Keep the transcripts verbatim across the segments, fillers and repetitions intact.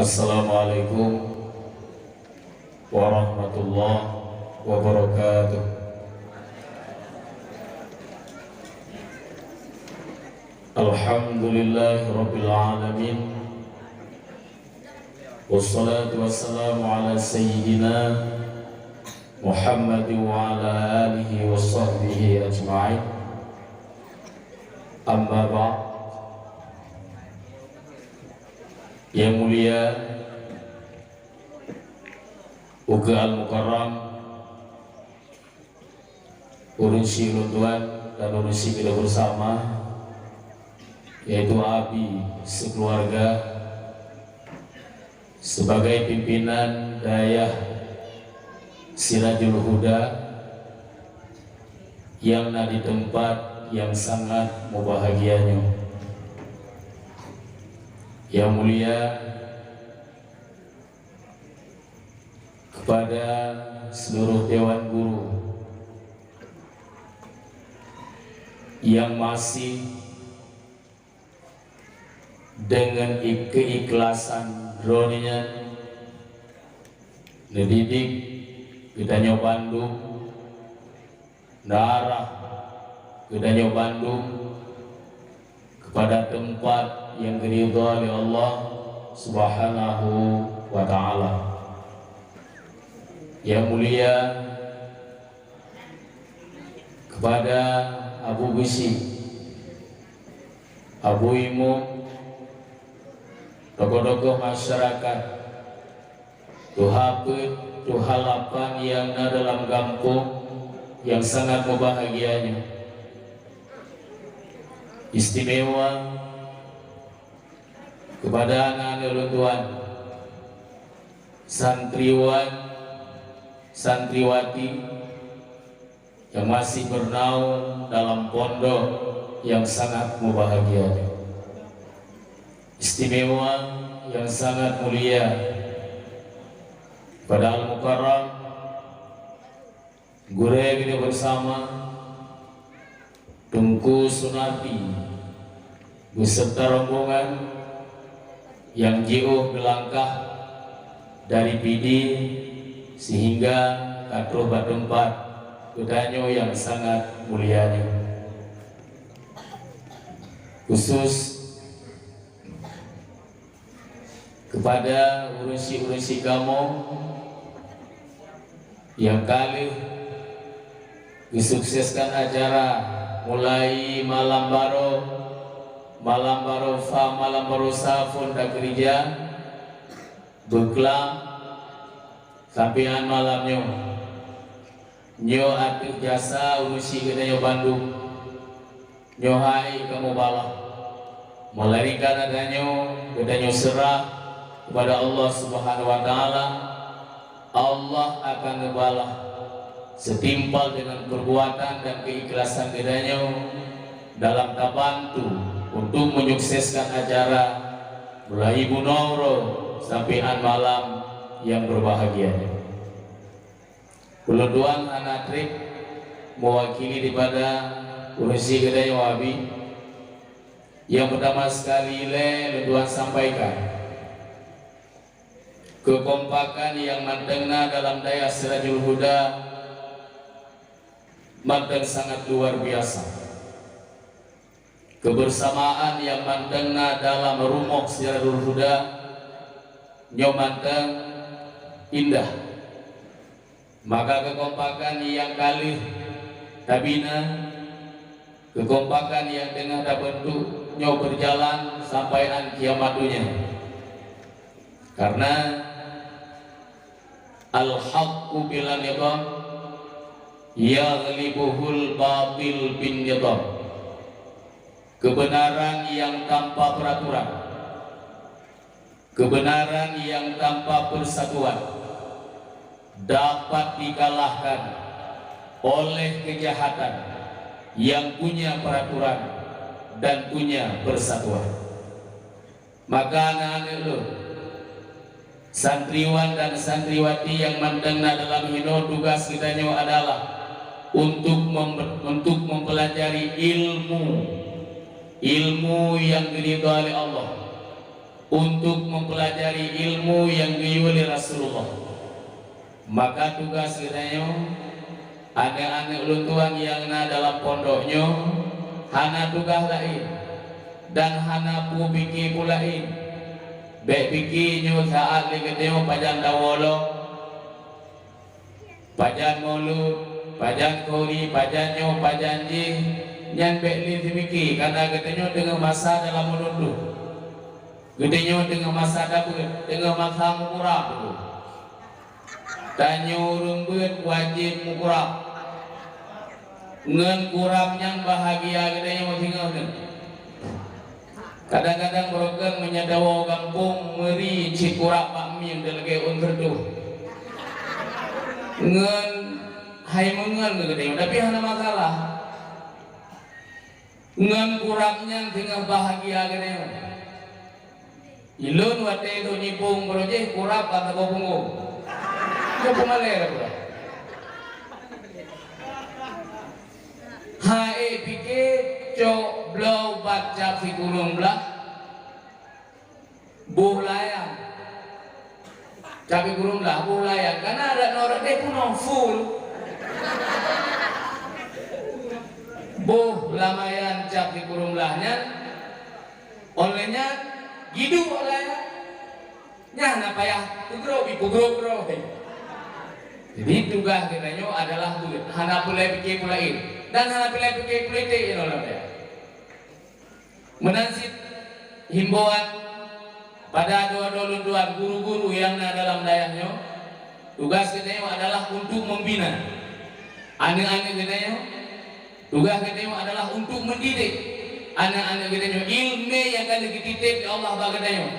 Assalamualaikum warahmatullahi wabarakatuh. Alhamdulillahirabbil alamin. Wassalatu wassalamu ala sayyidina Muhammad wa ala alihi wa sahbihi ajma'in. Amma ba'd. Yang mulia Ukeue Al-Mukarram, ureuëng sie ulôn tuan dan ureuëng sie kita bersama, yaitu Abi sekeluarga, sebagai pimpinan dayah Sirajul Huda yang na di tempat yang sangat mubahagia nyoe. Yang mulia kepada seluruh dewan guru yang masih dengan ik-, keikhlasan droeneuh nyan neudidik geutanyoe bandum, neuarah geutanyoe bandum kepada tempat yang diridha lé Allah Subhanahu wa Ta'ala. Yang mulia kepada Abu Beusi, Abu Imum, tokoh-tokoh masyarakat, tuha peuet, tuha lapan yang na dalam gampông yang sangat mubahagia nyoe. Istimewa kepada aneuk-aneuk lôn tuan, santriwan, santriwati yang masih bernaung dalam pondok yang sangat mubahagia nyoe. Istimewa yang sangat mulia kepada Al-Mukarram, gurée geutanyoe bersama, Teungku Sunardi beserta rombongan yang jiôh geulangkah dari Pidie sehingga ka troh bak teumpat geutanyoe nyang sangat mulia nyoe. Khusus kepada ureuëng sie-ureuëng sie kamoe nyang ka lheueh geusukseskan acara mulai malam baroe, malam baroe fa, malam baroe sa phon takeurija, beuklam sampoe án malam nyoe. Nyoe ateueh jasa ureuëng sie geutanyoe bandum. Nyoe hai kamoe balah. Meulainkan geutanyoe, geutanyoe seurah kepada Allah Subhanahu wa Ta'ala, Allah akan neubalah seutimpal deungon peurbuatan dan keuikhlasan geutanyoe dalam tabantu untuk menyukseskan acara mulai bunoe uroe sampoe án malam nyang beurbahagia nyoe. Ulôn tuan hana treb meuwakili daripada ureuëng sie geutanyoe Abi. Nyang peurtama sekali lé lôn tuan sampaikan, keukompakan nyang mantong na dalam dayah Sirajul Huda mantong sangat luar biasa. Kebersamaan nyang mantong na dalam rumoh Sirajul Huda nyoe mantong indah. Maka keukompakan nyang ka lheueh tabina, keukompakan nyang teungoh tabeuntuk nyoe beujalan sampoe án kiamat donya. Karena al-haqqu bila nizam yaghlibuhul batil bin nizam. Kebenaran yang tanpa peraturan, kebenaran yang tanpa persatuan dapat dikalahkan oleh kejahatan yang punya peraturan dan punya persatuan. Maka aneuk-aneuk lôn, santriwan dan santriwati nyang mantong na dalam hinoe, tugas geutanyoe adalah untuk mem-, untuk mempelajari ilmu, ilmu nyang diridha lé Allah. untuk mempelajari ilmu nyang geuyue lé Rasulullah. Maka tugaih geutanyoe, aneuk-aneuk lôn tuan nyang na dalam pondok nyoe, hana tugaih laén dan hana peue pike peue laén. Bék pike nyoe saát lé geutanyoe pajan dawoe lom, pajan mulod, pajan khuri, pajan nyoe, pajan jih, nyan bék lé sipike, kareuna geutanyoe teungoh masa dalam mulod teuh. Geutanyoe teungoh masa tabeuet, teungoh masa meukurab teuh. Tanyoe ureuëng beuet wajéb meukurab. Ngon kurab nyan bahagia geutanyoe singoh nyoe. Kadang-kadang barokon meunyoe dawoe gampông meuri cit kurab bak mieng lagée ôn teuduek. Ngon hai meungon geutanyoe, tapi hana masalah. Ngon kurab nyan singoh bahagia geutanyoe. Ilôn watée lôn nibông barojéh kurab ka saboh punggong. Nyoe peumalée lagée. Hai pike cok bloe bat cap sikureueng blah, boh layang. Cap sikureueng blah, boh layang. Kana ada norok deh punoh full. Boh lamayan cap sikureueng blah nyan. Óh lheueh nyan, jiduek layang. Nyan hana payah peugrob, peugrob-grob. Jadi tugaih geutanyoe adalah beuet, hana peureulée pike peue laén dan hana peureulée pike politik inoe lam dayah. Meunan cit himbauan pada droe-droe lôn tuan guru-guru nyang na dalam dayah nyoe, tugaih geutanyoe adalah untuk membina aneuk-aneuk geutanyoe. Tugaih geutanyoe adalah untuk mendidik aneuk-aneuk geutanyoe, ileumé nyang ka lheueh geutitép lé Allah bak geutanyoe.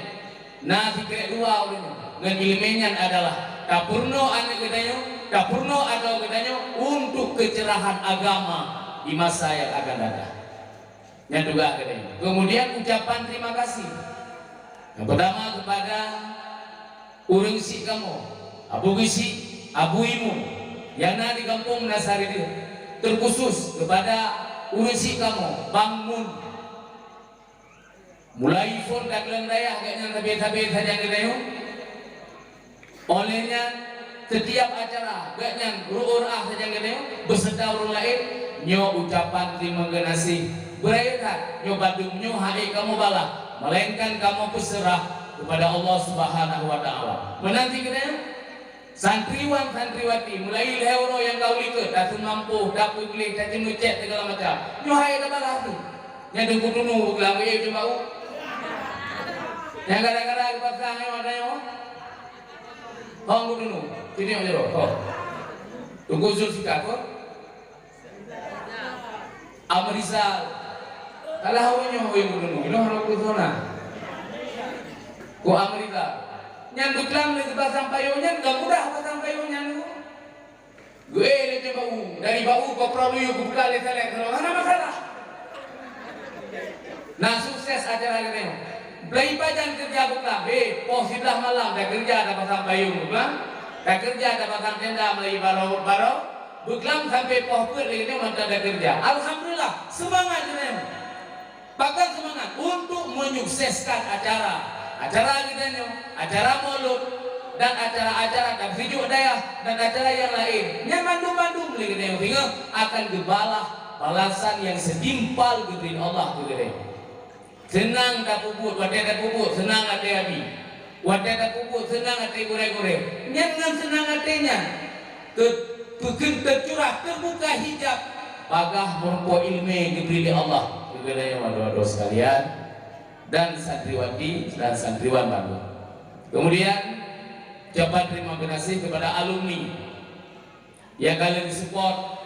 Na sikrek dua ureuëng nyoe, ngon ileumé nyan adalah tapeurunoe aneuk geutanyoe, tapeurunoe adoe geutanyoe untuk keuceurahan agama di masa nyang akan datang. Nyan tugaih geutanyoe. Kemudian ucapan terima kasih. Nyang pertama kepada ureuëng syiek kamoe, Abu Geuchik, Abu Imu, nyang na di gampông Nasari deuh, terkhusus kepada ureuëng syiek kamoe, Bang Mun. Mulai phon tagleng dayah gobnyan sabe-sabe sajan geutanyoe. Óh lheueh nyan, setiap acara gobnyan reuôh reuah sajan geutanyoe, beserta ureuëng laén, nyoe ucapan teurimong geunaséh. Beurayeuk that, nyoe bandum nyoe hana kamoe balah, melainkan kamoe peuseurah kepada Allah Subhanahu wa Taala. Meunan cit geutanyoe, santriwan-santriwati, mulai lhée uroe nyang ka u likot, taseumampôh, tapeugleh, taceumeuk cét, segala macam. Nyoe hana tabalah teuh. Nyan Teungku Tunu beukeulamu, eh, cuba u. Nyang kadang-kadang dipasang nyoe, ada nyoe. Hong Teungku Tunu, sini nyoe jaroe. Hong. Teungku Zulfikar, hong. Amrizal. Kalah awak nyoe, weh, Teungku Tunu. Inoe hana ku zona. Ku Amrizal. Nyan beuklam lé geupasang payong nyan, ka mudah pasang payong nyan, Teungku. Geuék lé bak u, dari bak u Kopral Luyu geupeugah lé Saleh, hana masalah. Na sukses acara geutanyoe. Beubaih pajan keureuja beuklam, hé, poh siblaih malam takeureuja tapasang payong beuklam, takeureuja tapasang tenda meulayeue barô, barô, beuklam sampai poh peuet lé nyoe mantong takeureuja. Alhamdulillah, seumangat geutanyoe. Pakon seumangat untuk menyukseskan acara, acara geutanyoe, acara mulod, dan acara-acara dan seujuk dayah, dan acara nyang laén. Nyan mandum-mandum lé geutanyoe singoh akan geubalah balasan nyang setimpal geubri lé Allah keu geutanyoe. Seunang tapeubuet, watée tapeubuet, seunang até Abi. Watée tapeubuet, seunang até gurée-gurée. Nyan ngon seunang até nyan, teu-, peukeunteucurah, teubuka hijab, bagaih meurumpok ileumé geubri lé Allah keu geutanyoe, droe-droe sekalian, dan santriwati dan santriwan bandum. Kemudian, ucapan terima kasih kepada alumni nyang ka lheueh support,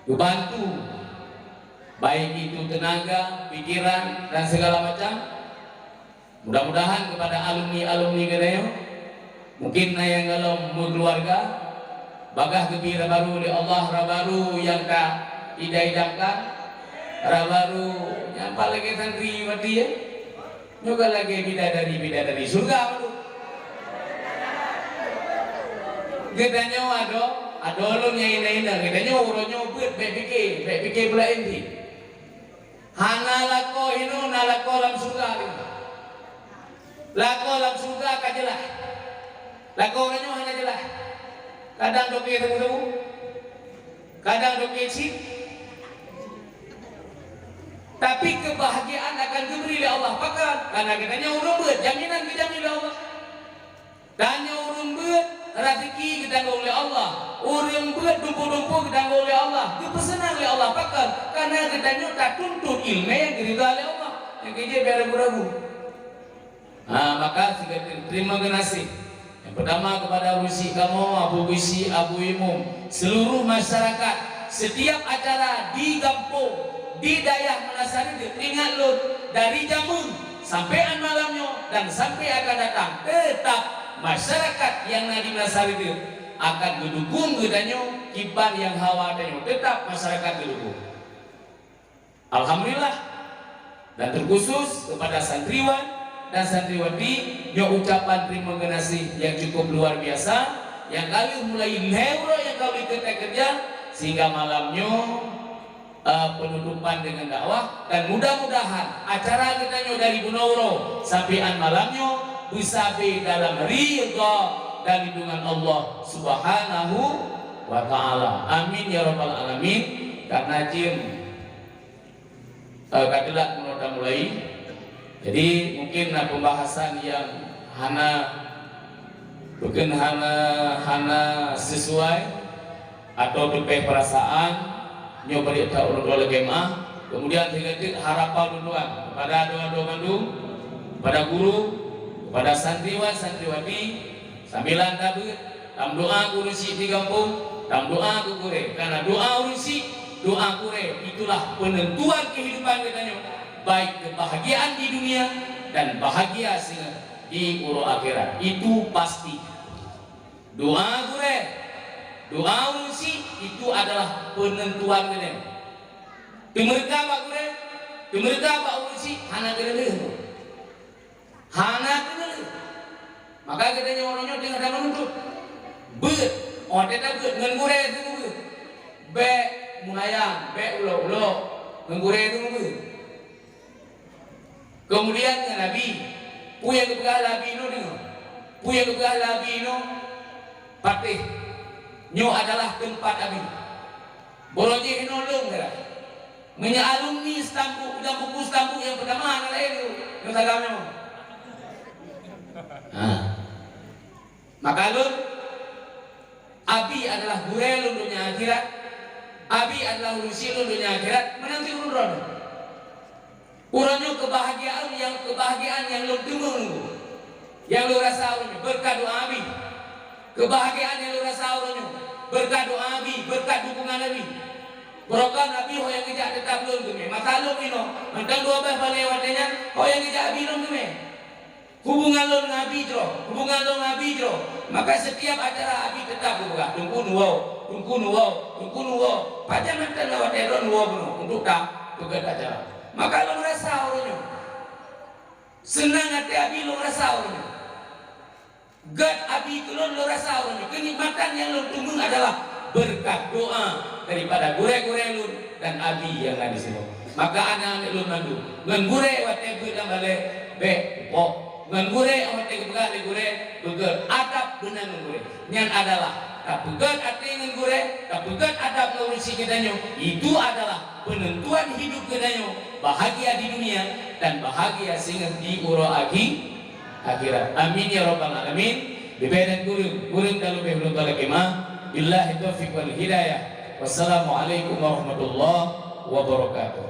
geubantu, baik itu tenaga, pikiran, dan segala macam. Mudah-mudahan kepada alumni-alumni geutanyoe, mungkin na nyang golom meukeuluwarga, bagaih geubri rabaru lé Allah, rabaru nyang ka idam-idamkan, rabaru nyang paleng lagée santriwati, ya. Nyoe ka lagée bidadari-bidadari syeuruga mandum. Geutanyoe adoe, adoe lôn nyang inong-inong, geutanyoe uroe nyoe beuet bék pike, bék pike peue laén cit. Hana lakoe inoe, na lakoe lam syeuruga lé. Lakoe lam syeuruga ka jeulaih. Lakoe uroe nyoe hana jeulaih. Kadang toke sabu-sabu, kadang toke chip. Tapi keubahgiaan akan geubri lé Allah. Pakon? Karena geutanyoe ureuëng beuet, jaminan geujamin lé Allah. Tanyoe ureuëng beuet, raseuki geutanggong lé Allah. Ureuëng beuet dumpeue-dumpeue geutanggong lé Allah. Geupeuseunang lé Allah. Pakon? Karena geutanyoe tatuntut iéleumé nyang geuridha lé Allah. Nyang keujeuet bèk ragu-ragu. Ha, maka sigoe teurimong geunaséh. Yang pertama kepada ureuëng syik kamoe, Abu Geuchik, Abu Imum, seluruh masyarakat, setiap acara di gampông, di dayah Meunasah Reudeup, ingat lôn, dari jameun sampai an malam nyoe dan sampai akan datang, tetap masyarakat nyang na di Meunasah Reudeup akan geudukong geutanyoe kiban nyang hawa tanyoe, tetap masyarakat geudukong. Alhamdulillah. Dan terkhusus kepada santriwan dan santriwati, nyoe ucapan teurimong geunaséh nyang cukup luar biasa, nyang ka lheueh mulai lhèe uroe nyang ka lheueh geutanyoe keureuja, sehingga malam nyoe, eh, penutupan dengan dakwah, dan mudah-mudahan acara geutanyoe dari bunoe uroe sampai an malam nyoe beusabé dalam ridha dan lindungan Allah Subhanahu wa Ta'ala. Amin ya rabbal alamin. Karena jeuem Eh, ka teulat meunyoe tamulai. Jadi, mungkin na pembahasan nyang hana, mungkin hana, hana sesuai atau teupeh perasaan, nyoe bari that ureuëng tuha lagèe meuah. Kemudian, sigoe teuk harapan ureuëng tuha kepada doa-doa mandum, kepada guru, kepada santriwan, santriwati, sambilan tabeuet, tameudoa keu ureuëng syik di gampông, tameudoa keu gurèe. Karena doa ureuëng syik, doa gurèe, itulah penentuan kehidupan geutanyoe, baik kebahagiaan di dunia dan bahagia singoh di uroe akhirat. Itu pasti. Doa gurèe, doa ureuëng syik, itu adalah penentuan geutanyoe. Teumeureuka bak gurèe, teumeureuka bak ureuëng syik, hana keureuh-reuh. Hana keureuh. Maka geutanyoe uroe nyoe teungoh tameununtut. Beuet, óh watèe tabeuet ngon gurèe teungoh beuet. Bèk meunayang, bèk ulok-ulok, ngon gurèe teungoh beuet. Keumudian ngon Abi, peue nyang geupeugah lé Abi nyoe deungoe. Peue nyang geupeugah lé Abi nyoe patéh. Nyoe adalah teumpat Abi. Barô jih inoe lôn, kira. Meunyoe alumni Stambuk dan buku Stambuk nyang peutama hana laén, nyoe salam nyoe. Ha. Maka lôn, Abi adalah gurèe lôn donya akhirat. Abi adalah ureuëng syik lôn donya akhirat. Meunan cit ureuëng droeneuh. Uroe nyoe keubahgiaan nyang, keubahgiaan nyang lôn teumeung, nyang lôn rasa uroe nyoe, beureukat doa Abi. Keubahgiaan nyang lôn rasa uroe nyoe, beureukat doa Abi, beureukat dukungan Abi. Barokon Abi ho nyang geujak teutap lôn teumé. Masa lôn inoe, mantong dua blah balèe watèe nyan, ho nyang geujak Abi lôn teumé. Hubungan lôn ngon Abi jroh, hubungan lôn ngon Abi jroh. Maka setiap acara Abi teutap geupeugah, "Teungku neuwoe, Teungku neuwoe, Teungku neuwoe." Pajan mantong lam watèe droe neuwoe bunoe untuk tapeugèt acara. Maka lôn rasa uroe nyoe. Seunang até Abi lôn rasa uroe nyoe. Gèt Abi keu lôn, lôn rasa uroe nyoe. Keunikmatan nyang lôn teumeung adalah beureukat doa daripada gurèe-gurèe lôn dan Abi nyang na disinoe. Maka aneuk-aneuk lôn mandum, ngon gurèe watèe beuet lam balèe, bèk pupok. Ngon gurèe watèe geupeugah lé gurèe, beugèt adab beuna ngon gurèe. Nyan adalah tapeugèt até ngon gurèe, tapeugèt adab ngon ureuëng syik geutanyoe. Itu adalah penentuan hidup geutanyoe, bahagia di dunia dan bahagia singoh di uroe akhi-, akhirat. Amin ya rabbal alamin. Leubeh dan kureueng, kureueng dan leubeh ulôn lakèe meu'ah. Billahi taufiq wal hidayah. Wassalamualaikum warahmatullahi wabarakatuh.